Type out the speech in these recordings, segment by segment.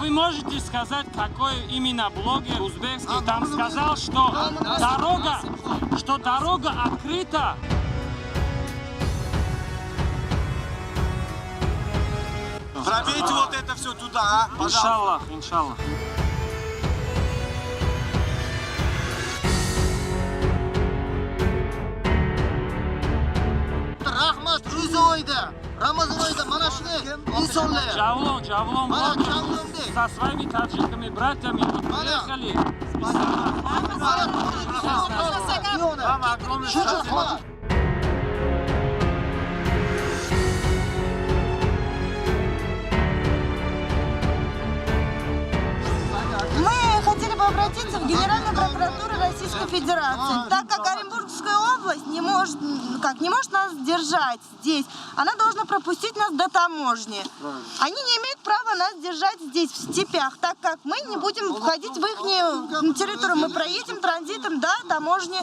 вы можете сказать, какой именно блогер узбекский там сказал, что дорога открыта? Пробейте вот это все туда, а? Пожалуйста. Иншаллах, иншаллах. Rahmat ro'za oyida, Ramazon oyida mana shunday insonlar. Javlon, Javlon Mana блогер Javlonbek. со своими таджиками братьями вот приехали специально. Mana Shu uchun Мы хотели бы обратиться в Генеральную прокуратуру Российской Федерации, так как Оренбургская область не может, как, не может нас держать здесь. Она должна пропустить нас до таможни. Они не имеют права нас держать здесь, в степях, так как мы не будем входить в их территорию. Мы проедем транзитом до таможни.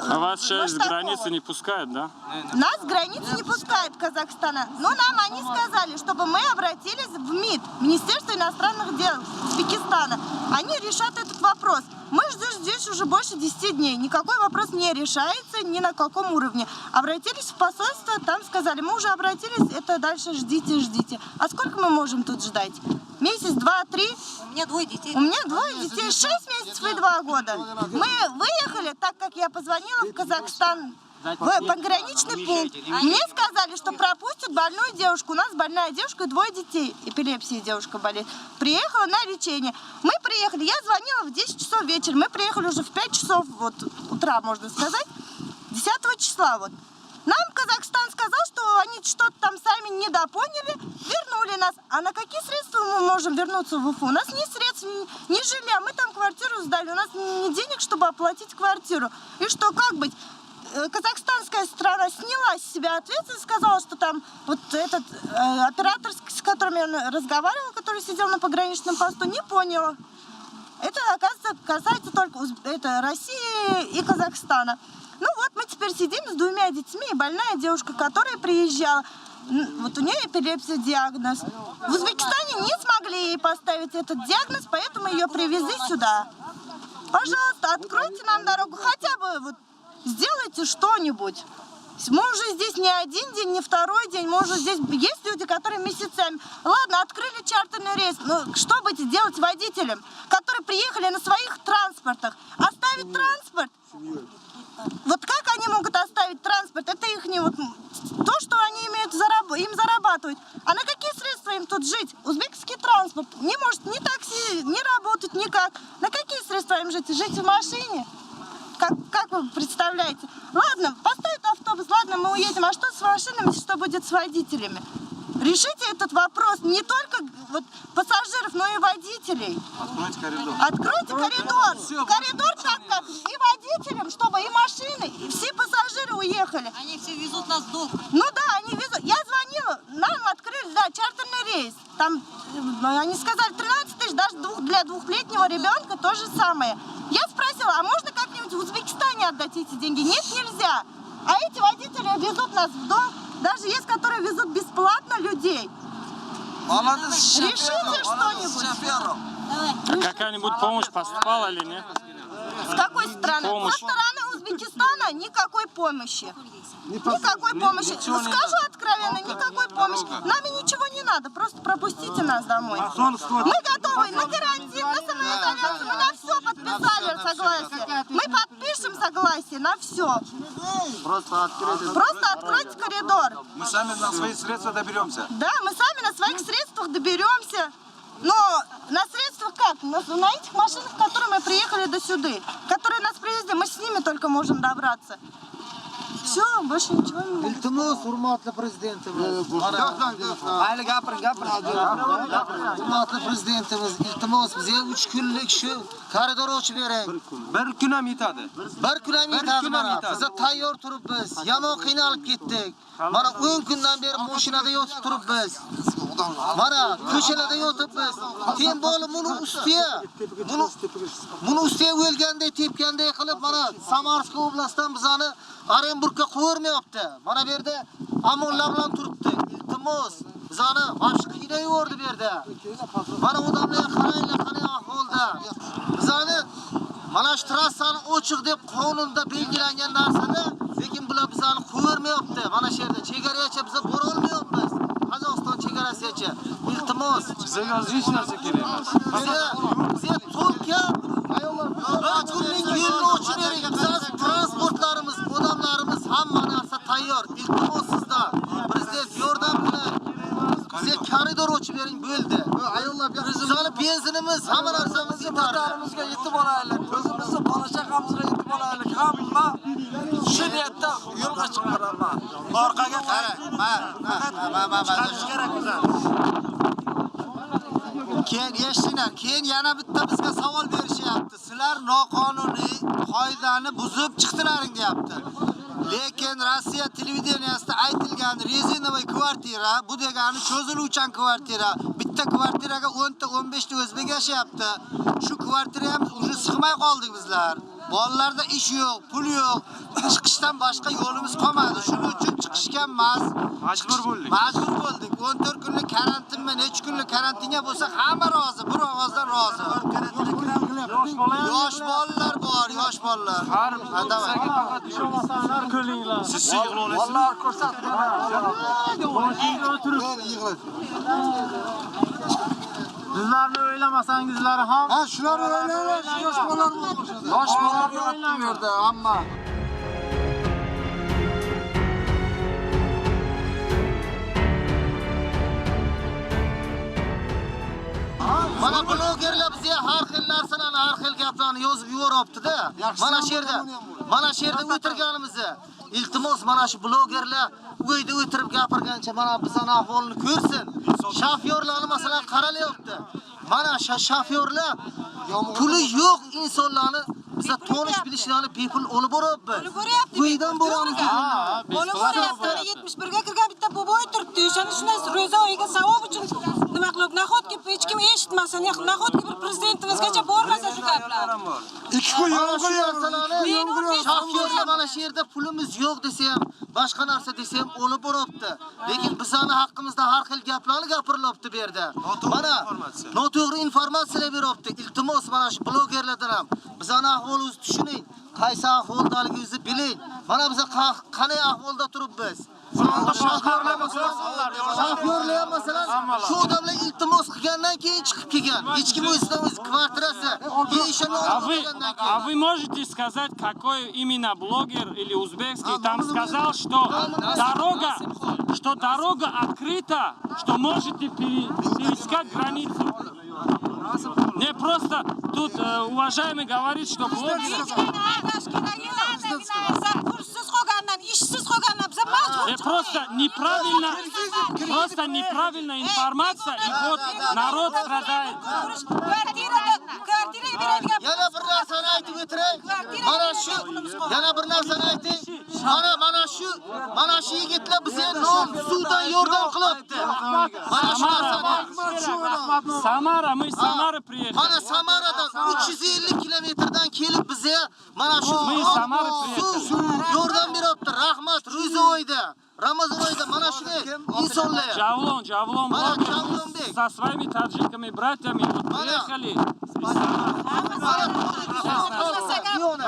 А вас сейчас с Маштакова. границы не пускают, да? Нас границы не пускают Казахстана. Но нам они сказали, чтобы мы обратились в МИД, Министерство иностранных дел Узбекистана. Они решат этот вопрос. Мы здесь уже больше 10 дней. Никакой вопрос не решается ни на каком уровне. Обратились в посольство, там сказали, мы уже обратились, это дальше ждите, ждите. А сколько мы можем тут ждать? Месяц, два, три? У меня двое детей. У меня двое детей, 6 месяцев и 2 года. Мы выехали, так как я позвонила в Казахстан, в пограничный пункт. Мне сказали, что пропустят больную девушку. У нас больная девушка и двое детей. Эпилепсией девушка болеет. Приехала на лечение. Мы приехали, я звонила в 10 часов вечера. Мы приехали уже в 5 часов вот, утра, можно сказать, 10 числа. Вот. Нам Казахстан сказал, что они что-то там сами недопоняли, вернули нас. А на какие средства мы можем вернуться в Уфу? У нас ни средств, ни жилья. Мы там квартиру сдали, у нас ни денег, чтобы оплатить квартиру. И что, как быть? Казахстанская страна сняла с себя ответственность, сказала, что там вот этот оператор, с которым я разговаривала, который сидел на пограничном посту, не понял. Это, оказывается, касается только России и Казахстана. Ну вот мы теперь сидим с двумя детьми, и больная девушка, которая приезжала, вот у нее эпилепсия диагноз. В Узбекистане не смогли ей поставить этот диагноз, поэтому ее привезли сюда. Пожалуйста, откройте нам дорогу, хотя бы вот сделайте что-нибудь. Мы уже здесь не один день, не второй день, мы уже здесь... Есть люди, которые месяцами... Ладно, открыли чартерный рейс, но что будете делать водителям, которые приехали на своих транспортах? Оставить транспорт? Вот как они могут оставить транспорт? Это их не вот, то, что они имеют им зарабатывать. А на какие средства им тут жить? Узбекский транспорт не может ни такси, ни работать никак. На какие средства им жить? Жить в машине? Как вы представляете? Ладно, поставят автобус, ладно, мы уедем. А что с машинами, что будет с водителями? Решите этот вопрос не только вот, пассажиров, но и водителей. Откройте коридор. Откройте коридор. Коридор так как и водителям, чтобы и машины, и все пассажиры уехали. Они все везут нас в долг. Ну да, они везут. Я звонила, нам открыли, да, чартерный рейс. Там они сказали 13 тысяч, даже для двухлетнего ребенка то же самое. Я спросила, а можно как-нибудь в Узбекистане отдать эти деньги? Нет, нельзя. А эти водители везут нас в долг. Даже есть, которые везут бесплатно людей. Молодец, Решите что-нибудь. А какая-нибудь помощь поступала или нет? С какой стороны? Помощь. Со стороны Узбекистана никакой помощи. Никакой помощи. Скажу откровенно, никакой помощи. Нам и ничего не надо, просто пропустите нас домой. Мы готовы на карантин, на самоизоляцию, мы на все подписали согласие. Мы подпишем согласие на все. Просто Просто откройте коридор. Мы сами на свои средства доберемся. Да, мы сами на своих средствах доберемся. Но на средствах как? На этих машинах, которые мы приехали до сюда, которые нас привезли, мы с ними только можем добраться. Все, больше ничего не могу. Iltimos, hurmatli prezidentimiz. Mayli, gapiring, gapiring. Hurmatli prezidentimiz, iltimos, bizga 3 kunlik shu koridor ochib bering. Bir kun ham yetadi. Bir kun ham Bir yetadi kun ham mana. yetadi. Biz tayyor turibmiz. Yomon qiynalib ketdik. Mana 10 kundan beri mashinada yotib turibmiz. Mana ko'chalarda yotibmiz. Keyin bola buni ustiga o'lganday, tepganday qilib mana Samarskiy oblastdan bizani Orenburgga qo'ymayapti. Mana bu yerda OMONlar bilan turibdi. Iltimos. Bizani vahshiy qiynayverdi bu yerda. Mana odamlarga qaranglar, qanday ahvolda. Bizani mana shu trassani ochiq deb qonunda belgilangan narsada, lekin bular bizani qo'ymayapti. Mana shu yerda chegaragacha biz bora olmayapmiz. Qozog'iston chegarasigacha. Iltimos. Bizga hozir hech narsa kerak emas. Bizga to'lka bir kunlik yo'lni ochib bering. Bizani transportlarimiz, odamlarimiz, hamma narsa tayyor. Iltimos sizdan. Prezident yordam qiling. Bizga koridor ochib bering, bo'ldi. Ayollar Bizani benzinimiz, hamma narsamiz yetarli. Vatanimizga yetib olaylik. O'zimizni bola chaqamizga yetib olaylik. Hamma shu niyatda yo'lga chiqqan hamma. Orqaga qara. Ma. Chiqarish kerak bizani. Keyin eshitinglar, keyin yana bitta bizga savol berishyapti. Sizlar noqonuniy qoidani buzib chiqdilaring deyapti. Lekin Rossiya televideniyasida aytilgan резиновый kvartira, bu degani cho'ziluvchan kvartira. Bitta kvartiraga 10 ta 15 ta o'zbek yashayapti. Shu kvartira ham уже sig'may qoldik bizlar. Bolalarda ish yo'q, pul yo'q. Chiqishdan boshqa yo'limiz qolmadi. Shuning uchun chiqishga emas. Majbur bo'ldik. Majbur bo'ldik. 14 kunlik karantinmi, necha kunlik karantinga bo'lsa hamma rozi, bir ovozdan rozi. Yosh bolalar bor, yosh bolalar. Har Ha, давай. bizga faqat Ishonmasanglar ko'ringlar. Siz yig'la olasizmi? Bolalar ko'rsatdi. Boshingga o'tirib. Bizlarni o'ylamasangizlar ham Ha, shular o'ylaylar, shu yosh bolalar Yosh bolalar yotdi bu yerda hamma. Mana blogerlar bizga har xil narsalarni, har xil gaplarni yozib yuboryapti-da. Mana shu yerda, mana shu yerda o'tirganimizni. Iltimos, mana shu blogerlar uyda o'tirib gapirgancha mana bizning ahvolni ko'rsin. Shofyorlarni masalan qaralayapti. Mana shofyorlar puli yo'q insonlarni biza tonish bilishlarni bepul olib boryapmiz. Olib boryapti. Uydan boramiz. Olib boryapti. Ana 71 ga kirgan bitta boboy turibdi. O'shani shunday ro'za oyiga savob uchun nima qilib, nahotki hech kim eshitmasin, nahotki bir prezidentimizgacha bormasa shu gaplar. 2 kun Mana shu narsalarni Men 15 shofyorlar mana shu yerda pulimiz yo'q desa ham, boshqa narsa desa ham olib boryapti. Lekin bizani haqqimizda har xil gaplarni gapirilyapti bu yerda. Mana noto'g'ri informatsiyalar beryapti. Iltimos, mana shu blogerlardan ham bizani ahvolimizni tushuning. Qaysi ahvoldaligimizni biling. Mana biz qanday ahvolda turibmiz. Shofyorlar ham masalan shu odamlar iltimos qilgandan keyin chiqib kelgan. Hech kim o'zidan o'zi kvartirasi yeyishini А olib вы, bo'lgandan а keyin. вы можете сказать, какой именно блогер или узбекский там сказал, что дорога открыта, что можете пересекать границу? Не просто тут уважаемый говорит, что блогер... Pulsiz qolgandan, ishsiz qolgandan biza majbur Просто неправильная информация, и вот народ страдает. Kvartirada, kvartiraga beradigan Yana bir narsani aytib o'tiray. Mana shu, yana bir narsani aytay. Mana shu yigitlar bizga non, suvdan yordam qilyapti. Mana shu narsani. Самара, мы из Самары приехали. Mana Samaradan 350 kilometrdan kelib bizga mana shu Мы из non, Samары suv приехали. yordam beryapti. Rahmat, ro'za oyida, Ramazon oyida mana shunday insonlar. Javlon, Javlon Mana блогер Javlonbek. со своими таджиками, братьями вот Mana. приехали из Самары. Mana Tojikiston xalqi Yona.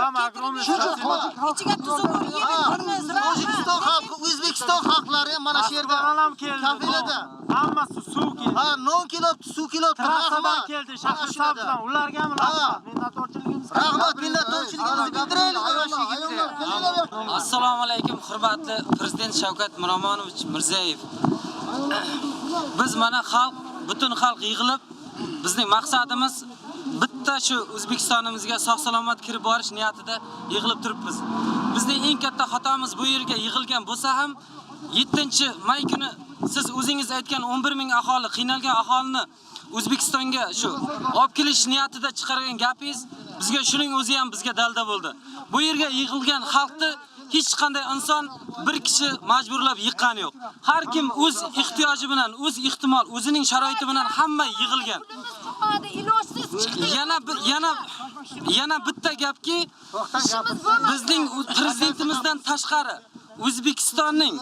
Shuncha tojik ichiga tuzi bor, yeb turmiz. Tojikiston xalqi, O'zbekiston xalqlari ham mana shu yerda kafelada. Hammasi suv keldi. Ha, non kelyapti, suv kelyapti. Trassadan Rahmat. keldi, Mana Shahrisabzdan. shularda. Ularga ham Ha. rahmat. Minnatdorchiligimiz Rahmat, minnatdorchiligimizni bildiraylik mana shu yigitga. Assalomu alaykum, hurmatli prezident Shavkat Miromonovich Mirziyoyev. Biz mana xalq, butun xalq yig'ilib, bizning maqsadimiz bitta shu O'zbekistonimizga sog' salomat kirib borish niyatida yig'ilib turibmiz. Bizning eng katta xatomiz bu yerga yig'ilgan bo'lsa ham 7-may kuni siz o'zingiz aytgan 11 ming aholi, qiynalgan aholini O'zbekistonga shu olib kelish niyatida chiqargan gapingiz bizga shuning o'zi ham bizga dalda bo'ldi. Bu yerga yig'ilgan xalqni hech qanday inson bir kishi majburlab yiqqani yo'q. Har kim o'z ehtiyoji bilan, o'z ehtimol, o'zining sharoiti bilan hamma yig'ilgan. Ilojsiz chiqdik. Yana bitta gapki, bizning prezidentimizdan tashqari O'zbekistonning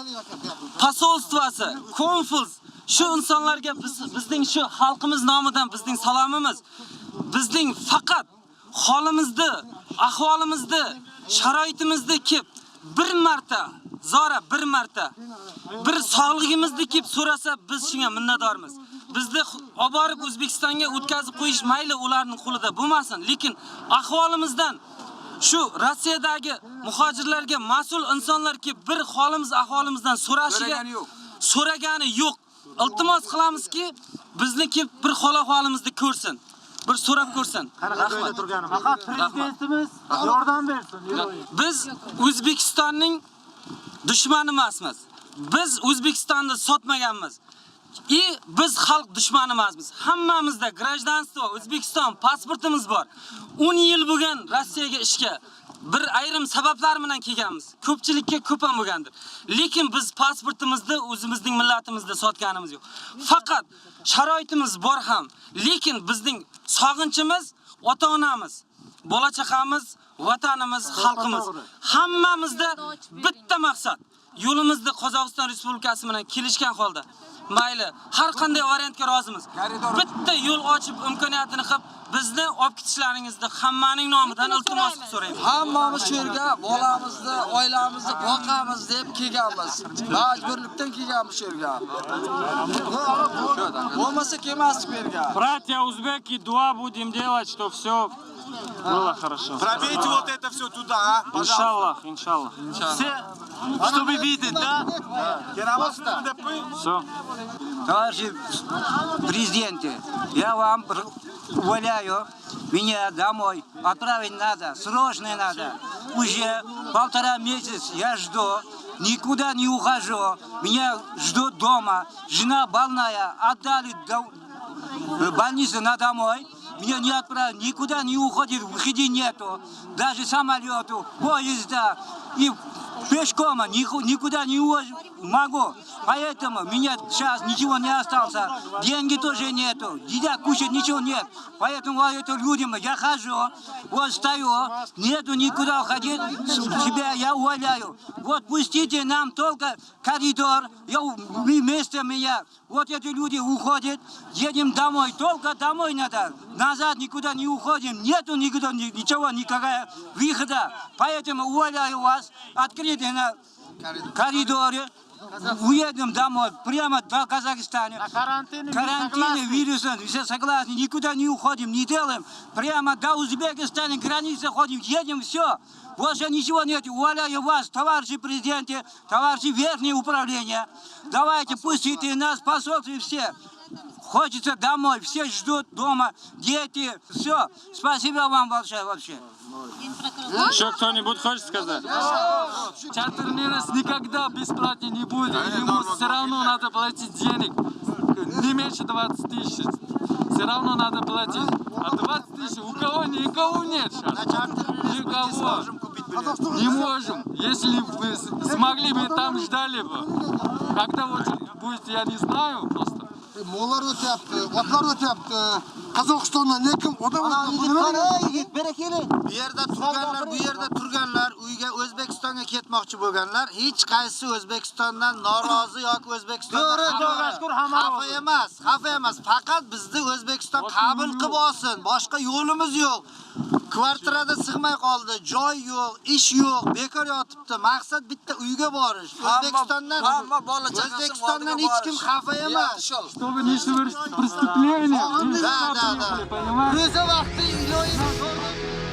posolstvosi, konsuls Shu insonlarga bizning shu xalqimiz nomidan bizning salomimiz. Bizning faqat holimizni, ahvolimizni, sharoitimizni kelib bir marta, zora bir marta bir sog'lig'imizni kelib so'rasa, biz shunga minnatdormiz. Bizni olib borib O'zbekistonga o'tkazib qo'yish mayli ularning qo'lida bo'lmasin, lekin ahvolimizdan shu Rossiyadagi muhojirlarga mas'ul insonlar kelib bir holimiz, ahvolimizdan so'rashiga so'ragani yo'q. Iltimos qilamizki, bizni kelib bir hol ahvolimizni ko'rsin. Bir so'rab ko'rsin. Qanaqa joyda turganimiz. Faqat prezidentimiz yordam bersin. Biz O'zbekistonning dushmani emasmiz. Biz O'zbekistonni sotmaganmiz. И biz xalq dushmani emasmiz. Hammamizda гражданство, O'zbekiston pasportimiz bor. 10 yil bo'lgan Rossiyaga ishga bir ayrim sabablar bilan kelganmiz. Ko'pchilikka ko'p ham bo'lgandir. Lekin biz pasportimizni o'zimizning millatimizda sotganimiz yo'q. Faqat sharoitimiz bor ham, lekin bizning sog'inchimiz ota-onamiz, bola chaqamiz, vatanimiz, xalqimiz. Hammamizda bitta maqsad. Yo'limizda Qozog'iston Respublikasi bilan kelishgan holda mayli, har qanday variantga rozimiz. Bitta yo'l ochib imkoniyatini qilib bizni olib ketishlaringizni hammaning nomidan iltimos qilib so'rayman. Hammamiz shu yerga bolamizni, oilamizni boqamiz deb kelganmiz. Majburlikdan kelganmiz shu yerga. Bo'lmasa kelmasdik bu yerga. Братья узбеки, дуа будем делать, что все было хорошо. Пробейте вот это все туда, а? Иншаллах, иншаллах. Все, чтобы видеть, да? Все. Товарищи президенты, я вам умоляю, меня домой отправить надо, срочно надо. Уже 1,5 месяца я жду, никуда не ухожу, меня ждут дома, жена больная, отдали до больницу на домой. Меня не отправили, никуда не уходит, выходи нету, даже самолету, поезда и пешком никуда не могу. Поэтому меня сейчас ничего не осталось, деньги тоже нету, еда кушать ничего нет. Поэтому вот это людям я хожу, вот стою, нету никуда уходить, себя я увольняю. Вот пустите нам только коридор, я, вместо меня, вот эти люди уходят, едем домой, только домой надо, назад никуда не уходим, нету никуда ничего, никакого выхода. Поэтому увольняю вас, открытый на коридоре, уедем домой, прямо до Казахстана. На карантине. Карантине, вируса, все согласны, никуда не уходим, не делаем. Прямо до Узбекистана, границы ходим, едем, все. Больше ничего нет. Умоляю вас, товарищи президенты, товарищи верхнее управление. Давайте, пустите нас, посольстве все. Хочется домой, все ждут дома, дети, все. Спасибо вам большое вообще. Еще кто-нибудь хочет сказать? Чартерный рейс никогда бесплатно не будет. Ему все равно надо платить денег. Не меньше 20 тысяч. Все равно надо платить. А 20 тысяч у кого никого нет сейчас. Никого. Не можем. Если бы смогли бы, там ждали бы. Когда вот будет, я не знаю просто. Mollar o'tyapti, otlar o'tyapti. Qozog'istondan lekin odam Yigit, bera keling. Bu yerda turganlar, bu yerda turganlar, uyga O'zbekistonga ketmoqchi bo'lganlar, hech qaysi O'zbekistondan norozi yoki O'zbekistondan xafa emas, xafa emas. Faqat bizni O'zbekiston qabul qilib olsin. Boshqa yo'limiz yo'q. Kvartirada sig'may qoldi, joy yo'q, ish yo'q, bekor yotibdi. Maqsad bitta uyga borish. O'zbekistondan hamma bola chaqasi O'zbekistondan hech kim xafa emas. Чтобы не совершить преступление. Да, да, да. Понимаете? Ro'za vaqti iloyim.